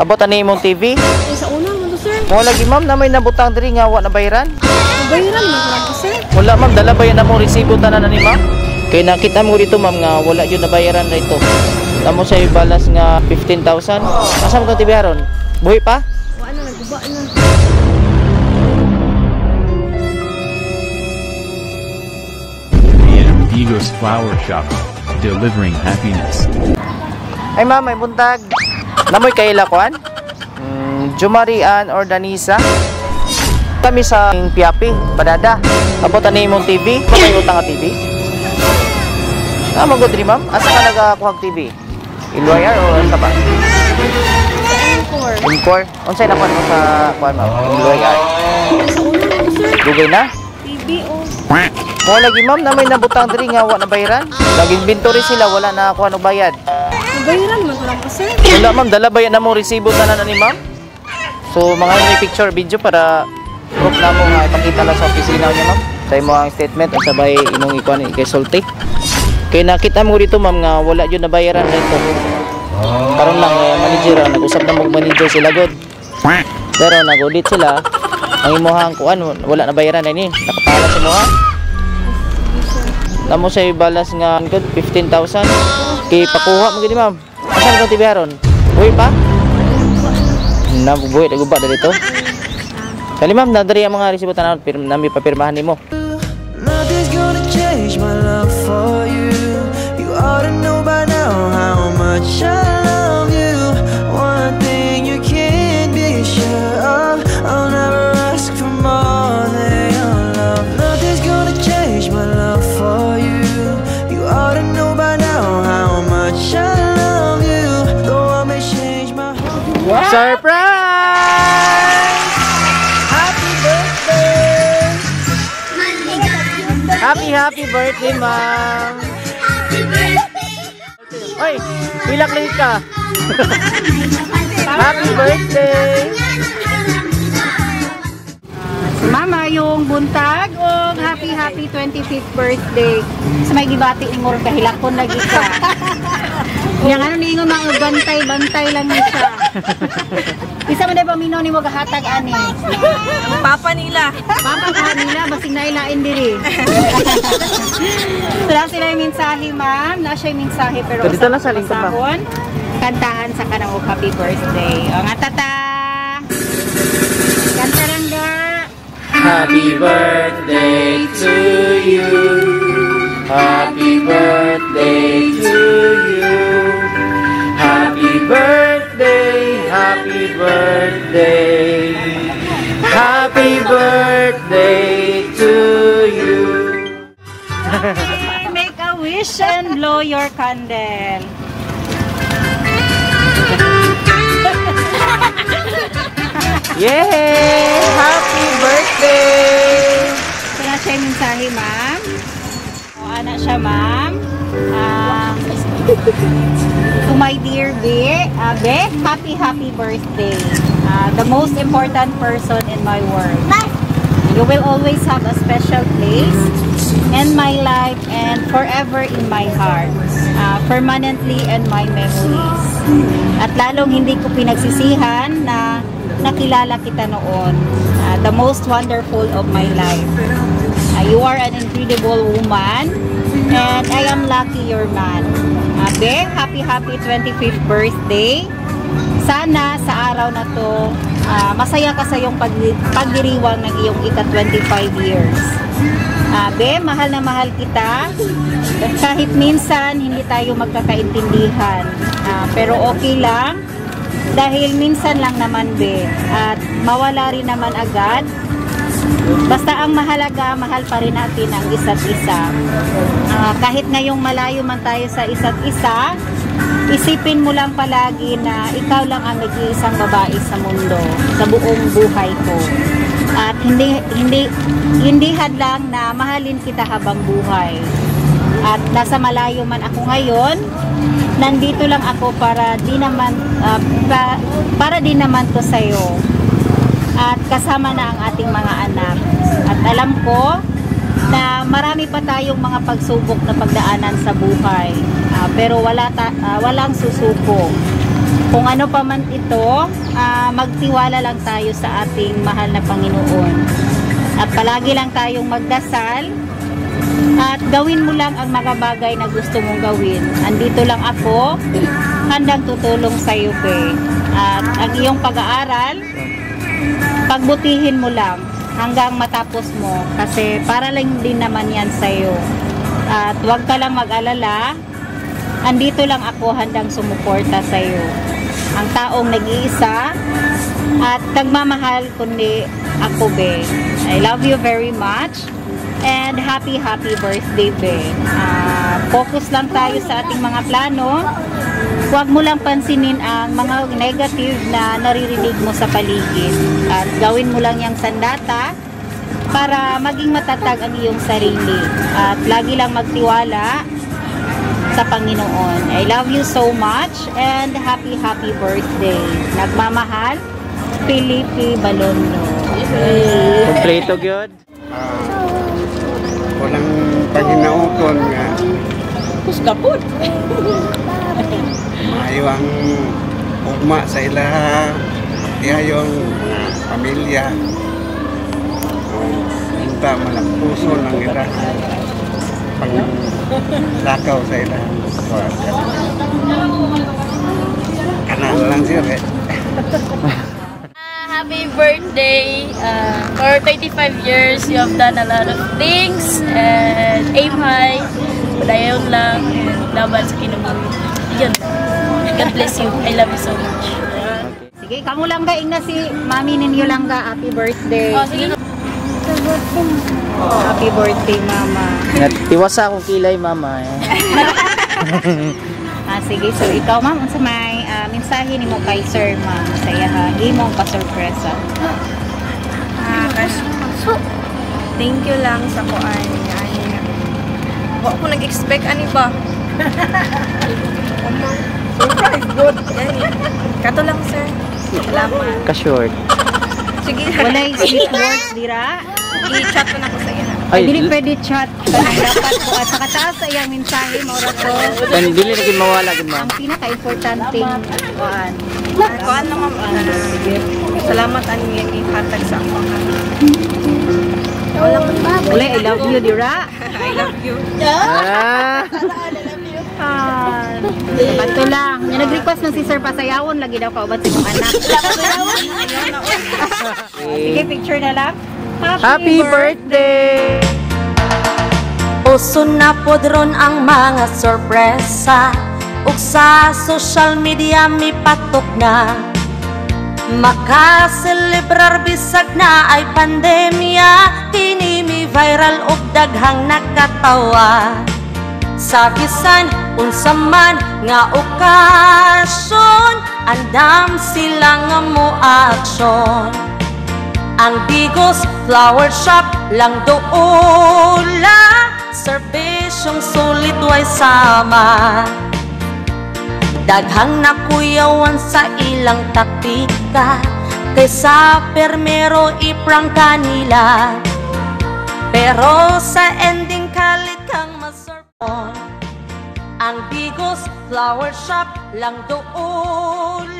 Abot ani imong TV? Ay, sa una man to, sir. Mo lagi, ma'am, na may nabutang diri nga wa na bayaran. Bayaran man lang ko, sir. Wala, ma'am, dala ba yan among resibo tanan ani, ma'am? Kay nakita mo dito, ma'am, nga wala yun nabayaran na ito. Tamo sa balas nga 15,000. Asa mo itong TV haron? Buhi pa? Wala na, naguba na. AM Digos Flower Shop, delivering happiness. Ay ma'am, may buntag. Namoy kaila kuan? Jumarian or Danisa? Kami sa Piapi, Padada. Abot ani imong TV? Patay utang nga TV? Tama gud ri, ma'am. Asa ka nagakuha og TV? Iloyar o asa ba? Encore. Encore. Unsay nakuha mo sa kuan, ma'am? Iloyar. Sa una man to, sir. Dugay na? TV o. Mo lagi, ma'am, na may nabutang diri nga wa na bayaran. Laging inventory sila, wala na kuha og bayad. Bayaran man lang ko, sir. Wala, ma'am, dala ba yan among resibo tanan ani, ma'am? So mga may picture video para proof na mo nga ipakita lang sa opisina niya, ma'am. Sa imo ang statement at sabay imong ikuan kay sulti. Kay nakita mo dito, ma'am, nga wala jud nabayaran na ito. Karon lang manager ang nag-usap na mo manager sila god. Pero nag-audit sila ang imuhang kuan wala nabayaran na ni. Nakapala sa imuha. Namo sa balas nga good 15,000. Kay pakuha mo gid, ma'am. Asa man TV haron? Buhi pa? Nabubuhi naguba na dito. Kali ma'am, nadari ang mga resibo tanan pirm nami papirmahan nimo. Nothing's gonna change my love for you. You ought to know by now how much I love you. One thing you can be sure of, I'll never ask for more than your love. Nothing's gonna change my love for you. You ought to know by now how much I love you. Though I may change my heart. Surprise! Happy birthday! Happy, happy birthday, ma'am! Happy birthday! Oy, pilak lang ka. Happy birthday! Si Mama yung buntag og happy happy 25th birthday. Sa may gibati ni Murag kahilakon lagi ka. Yang ano niingon mga bantay bantay lang ni siya. Isa man ba mino nimo gahatag ani? Papa nila. Papa ka nila basig nailain diri. Wala sila yung mensahe, ma'am. Na siya yung mensahe pero Dito lang sa lingkod, ma'am. basahon, kantahan sa kanang og happy birthday. O nga tata. Kanta lang ga. Happy birthday to you. Happy birthday to you. Happy birthday, happy birthday. Happy birthday to you. Make a wish and blow your candle. Yay! Happy birthday! So na siya yung mensahe, ma'am. O, ana siya, ma'am. To my dear Be, Be, happy, happy birthday. The most important person in my world. You will always have a special place in my life and forever in my heart. Permanently in my memories. At lalong hindi ko pinagsisihan na nakilala kita noon. The most wonderful of my life. You are an incredible woman and I am lucky your man. Be, happy happy 25th birthday. Sana sa araw na to, masaya ka sa iyong pagdiriwang ng iyong ika-25 years. Be, mahal na mahal kita. Kahit minsan hindi tayo magkakaintindihan. Pero okay lang. Dahil minsan lang naman, be. At mawala rin naman agad. Basta ang mahalaga, mahal pa rin natin ang isa't isa. Kahit ngayong malayo man tayo sa isa't isa, isipin mo lang palagi na ikaw lang ang nag-iisang babae sa mundo, sa buong buhay ko. At hindi hadlang na mahalin kita habang buhay. At nasa malayo man ako ngayon, nandito lang ako para di naman to sa'yo. At kasama na ang ating mga anak. At alam ko na marami pa tayong mga pagsubok na pagdaanan sa buhay. Pero walang susuko. Kung ano pa man ito, magtiwala lang tayo sa ating mahal na Panginoon. At palagi lang tayong magdasal at gawin mo lang ang mga bagay na gusto mong gawin. Andito lang ako, handang tutulong sa iyo, be. At ang iyong pag-aaral, pagbutihin mo lang hanggang matapos mo kasi para lang din naman yan sa'yo. At huwag ka lang mag-alala, andito lang ako handang sumuporta sa'yo. Ang taong nag-iisa at nagmamahal kundi ako, be. I love you very much and happy, happy birthday, be. Focus lang tayo sa ating mga plano. Huwag mo lang pansinin ang mga negative na naririnig mo sa paligid. At gawin mo lang yung sandata para maging matatag ang iyong sarili. At lagi lang magtiwala sa Panginoon. I love you so much and happy, happy birthday. Nagmamahal, Felipe Balondo. Kompleto gyud. Walang paghinauton nga Kusga po. Maayo ang ugma sa ilaha, ihayo ang mga pamilya. Unta malakpuso ng ila pang lakaw sa ila. Kanal lang siya eh. Happy birthday. For 35 years, you have done a lot of things and aim high. Padayon lang and laban sa kinabuhi. Yun. God bless you. I love you so much. Sige, kamo lang ga, ingna si mami ninyo lang ga. Happy birthday. Oh, sige. Happy birthday, mama. Tiwasa akong kilay, mama. Eh. Sige, so ikaw, ma'am, unsa may mensahe nimo kay sir, ma'am, sa iyaha imong pasurpresa? Thank you lang sa kuan nga ani nga. Wa ko nag-expect ani ba. Surprise good. Yani. Kato lang, sir. Salamat. Ka-short. Sige. Walay sweet words dira. I-chat na ako sa iya. Ay, dili pwede chat. Dapat ko at sa kataas sa iyang mensahe mao ra to. Kan dili na gid mawala gid, ma'am. Ang pinaka-importanting kuan. Kuan lang, ma'am. Salamat ani nga gihatag sa ako. Wala ko. Walay "I love you" dira. I love you. Ah! Bato lang. Yung nag-request ng si Sir pasayawon lagi daw kauban sa imong anak. Sige, picture na lang. Happy birthday! Uso na pod ron ang mga sorpresa ug sa social media mipatok na. Makaselebrar bisag na ay pandemya, kini mi viral og daghang nakatawa. Sa bisan unsa man nga okasyon, andam sila nga mo aksyon. Ang Digos Flower Shop lang doula, serbisyong sulit way sama. Daghang nakuyawan sa ilang taktika, kaysa permero iprangka nila. Pero sa ending kalit kang masurpon. Ang Digos Flower Shop lang doula.